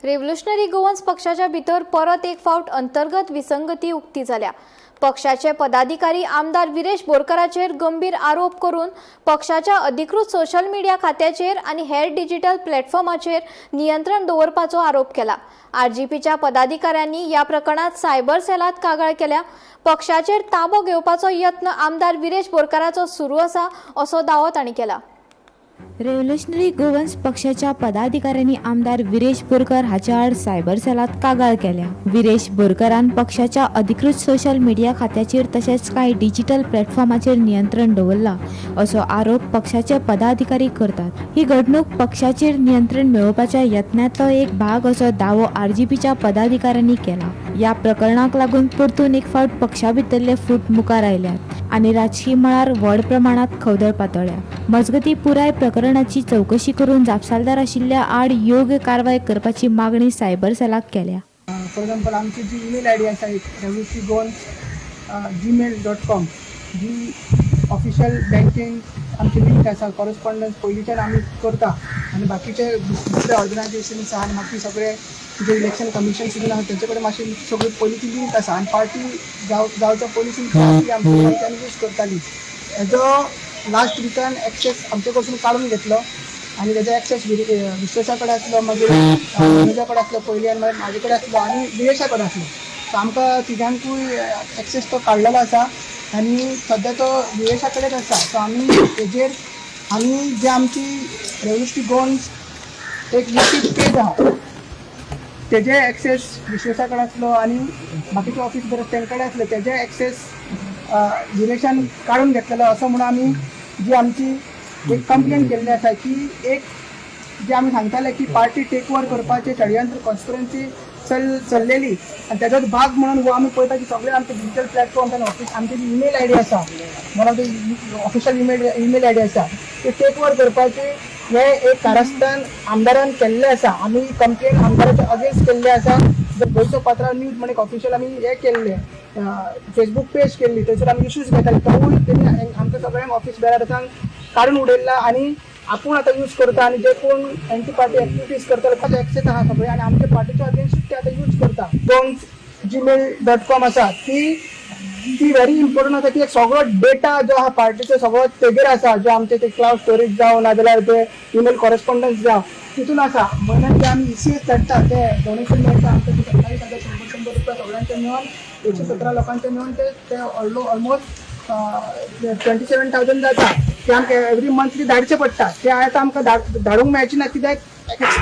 Revolutionary Goans पक्षाच्या भितर परत एक फावट अंतर्गत विसंगती उक्ती जाल्या. पक्षाचे पदाधिकारी आमदार विरेश बोरकाराचेर गंभीर आरोप करून पक्षाच्या अधिकृत सोशल मिडिया खात्याचेर आनी हेर डिजिटल प्लॅटफॉर्माचेर नियंत्रण दवरपाचो आरोप केला. आरजीपीच्या पदाधिकाऱ्यांनी ह्या प्रकरणात सायबर सेलात कागाळ केल्या. पक्षाचेर ताबो घेवपाचो यत्न आमदार विरेश बोरकाराचो सुरू आसा, असो दावो तांणी केला. रेव्होल्युशनरी गोवन्स पक्षाच्या पदाधिकाऱ्यांनी आमदार विरेश बोरकर हाच्या आड सायबर सेलात कागाळ केल्या. विरेश बोरकरान पक्षाच्या अधिकृत सोशल मिडिया खात्याचेर तशेंच कांय डिजिटल प्लॅटफॉर्माचेर नियंत्रण दवरला, असो आरोप पक्षाचे पदाधिकारी करतात. ही घडणूक पक्षाचेर नियंत्रण मेळोवपाच्या यत्नांतलो एक भाग, असो दावो आरजीपीच्या पदाधिकाऱ्यांनी केला. ह्या प्रकरणाक लागून परतून एक फावट पक्षा भितरले फूट मुखार आयल्यात आनी राजकी मळार व्हड प्रमाणात खवदळ पातळ्या. मजगती, पुराय प्रकरणाची चवकशी करून जापसालदार आशिल्ल्या आड योग्य कारवाय करपाची मागणी सायबर सेलाक केल्या. फॉर एग्जाम्पल, आमची जी ईमेल I D आसा, एक revolutionarygoans@gmail.com, जी ऑफिशियल बँकेन आमची लिंक आसा, कॉरस्पॉन्डन्स पयलींच्यान आमी करता आनी बाकीचे दुसरे ऑर्गनायझेशन्स आहा आनी बाकी सगळे जे इलेक्शन कमिशन सुद्दां आहा, तेंचे कडेन मातशी सगळी पयलींची लिंक आसा आनी पार्टी जावच्या पयलींसून ती आमची आमी यूज करताली. हेजो लास्ट विकान एक्सेस आमचे कडसून काडून घेतलो आनी तेजो एक्सेस विश्वेशा कडेन आसलो, मागीर मनोजा कडेन आसलो पयलीं आनी मागीर म्हाजे कडेन आसलो आनी विरेशा कडेन आसलो. सो आमकां तिगांकूय एक्सेस तो काडलेलो आसा आनी सद्या तो विरेशा कडेन आसा. सो आमी तेजेर आमी जे आमची रेव्होल्युशनरी गोवन्स एक युट्यूब पेज आहा, तेजे एक्सेस विश्वेशा कडेन आसलो आनी बाकीचे ऑफिस बरे तेंचे कडेन आसले, तेजे एक्सेस विरेशान काडून घेतलेलो असो म्हणून आमी जी आमची एक कंप्लेन केल्ली आसा की एक जे आमी सांगताले की पार्टी टेक ओवर करपाचें षडयंत्र, कॉन्स्पिरन्सी चल्लेली आनी तेजोच भाग म्हणून हो आमी पळयता की सगळे आमचे डिजिटल प्लॅटफॉर्म आनी ऑफिस, आमची जी ईमेल I D आसा, one of the official email ID आसा, ती टेक ओवर करपाची हे एक कारस्थान आमदारान केल्लें आसा. आमी कंप्लेन आमदाराच्या अगेन्स्ट केल्ले आसा. गोंयचो पात्रांव न्यूज म्हण एक ऑफिशियल आमी हे केल्ले, फेसबूक पेज केल्ली, थंयसर आमी इश्यूज घेताले. तोवूय तेणी आमकां सगळ्यांक ऑफिस बेरार्सांक काडून उडयल्ला आनी आपूण आतां यूज करता आनी जे कोण एंटी पार्टी एक्टिविटीज करताले ताचो एक्सेस आहा सगळे आनी आमच्या पार्टीच्या अगेन्स्ट ते आतां यूज करता. Gmail.com आसा, ती ती व्हेरी इम्पॉर्टंट आसा की एक सगळो डेटा जो आहा पार्टीचो, सगळो तेगेर आसा, जो आमचे ते क्लाउड स्टोरेज जावं नाजाल्यार ते ईमेल कॉरेस्पॉन्डन्स जावं, तितून आसा. म्हयन्याक जे आमी ईसीएस धाडटा, ते डोनेशन मेळटा आमकां, ते 27,000, 100 100 रुपया सगळ्यांचे मेळून, 117 लोकांचे मेळून ते ते ऑलमोस्ट 27,000 जाता. ते आमकां एवरी मंथली धाडचे पडटा. ते आतां आमकां धाडूंक मेळचे ना, कित्याक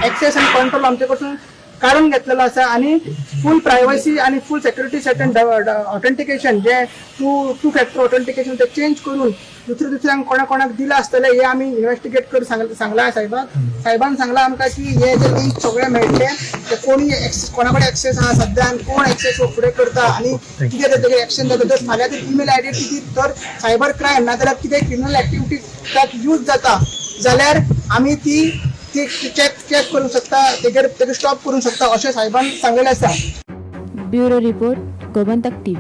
एक्सेस आनी कंट्रोल आमचे कडसून काडून घेतलेलो आसा आनी फूल प्रायवसी आनी फूल सेक्युरिटी सेट ऑथेंटिकेशन, जे टू टू फॅक्टर ऑथेंटिकेशन, ते चेंज करून दुसऱ्या दुसऱ्यांक कोणा कोणाक दिलां आसतलें, हे आमी इन्व्हेस्टिगेट करून सांगलां साहेबाक. साहेबान सांगलां आमकां की हे जे लिंक सगळे मेळटले, ते कोणी कोणा कडेन एक्सेस आहा सद्या आनी कोण एक्सेस फुडें करता आनी कितें तेजेर एक्शन जाता. जर फाल्यां जर ईमेल I D कितें तर सायबर क्रायम नाजाल्यार कितें क्रिमिनल एक्टिविटीज ताक यूज जाता जाल्यार आमी ती ती चॅक चॅक करूंक शकता, तेजेर तेका स्टॉप करूंक शकता, अशें साहेबान सांगलेलें आसा. Bureau report, Gomantak TV.